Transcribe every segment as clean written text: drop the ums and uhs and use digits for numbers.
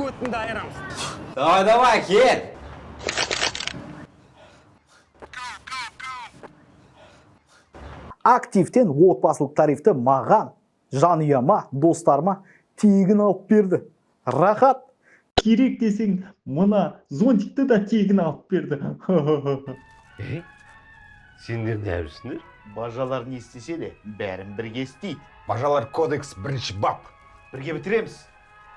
Көтіңді айырамыз. Давай, давай, кел. Активтен отбасылық тарифті маған, жанұяма, достарыма тегін алып берді. Рахат. Керек десең, мына зонтикті да тегін алып берді. Ей, сендер не әбісіңдер? Бажалар не істесе де, бәрін бірге істейді. Бажалар кодекс, бірінші бап. Бірге бітіреміз,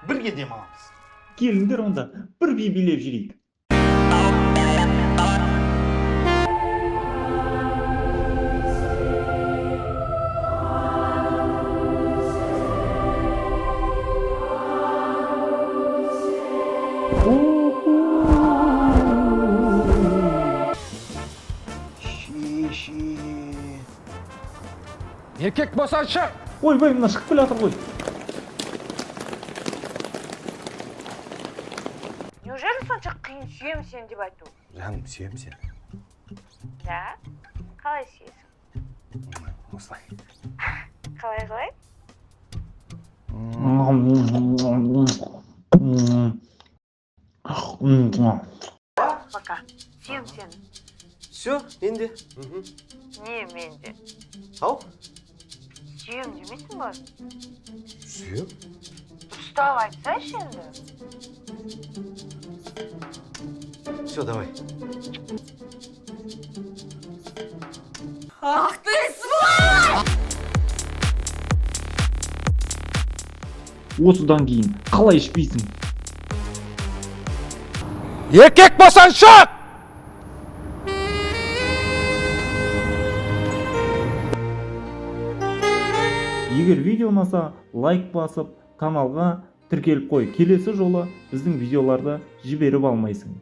бірге демаламыз. Келіңдер онда, бірге билеп жүрейік. Шеше. Еркек болсаң, шық! Ойбай, мына шығып келе жатыр ғой. Неужели сонша қиын «сүйемін сені» деп айту? Жаным, сүйемін сені. Да? Қалай сүйесің? Осылай. Қалай, қалай? Пока. Сүйемін сені. Все, енді. Не, мен де. Ау. Сүйемін демейсің ба? Сүйем. Дұрыстап айтсайшы енді. Все, давай. Ах ты сволочь! Осыдан кейін қалай ішпейсің? Еркек болсаң, шық! Егер видео ұнаса, лайк басып, каналға тіркеліп қой. Келесі жолы біздің видеоларды жіберіп алмайсың.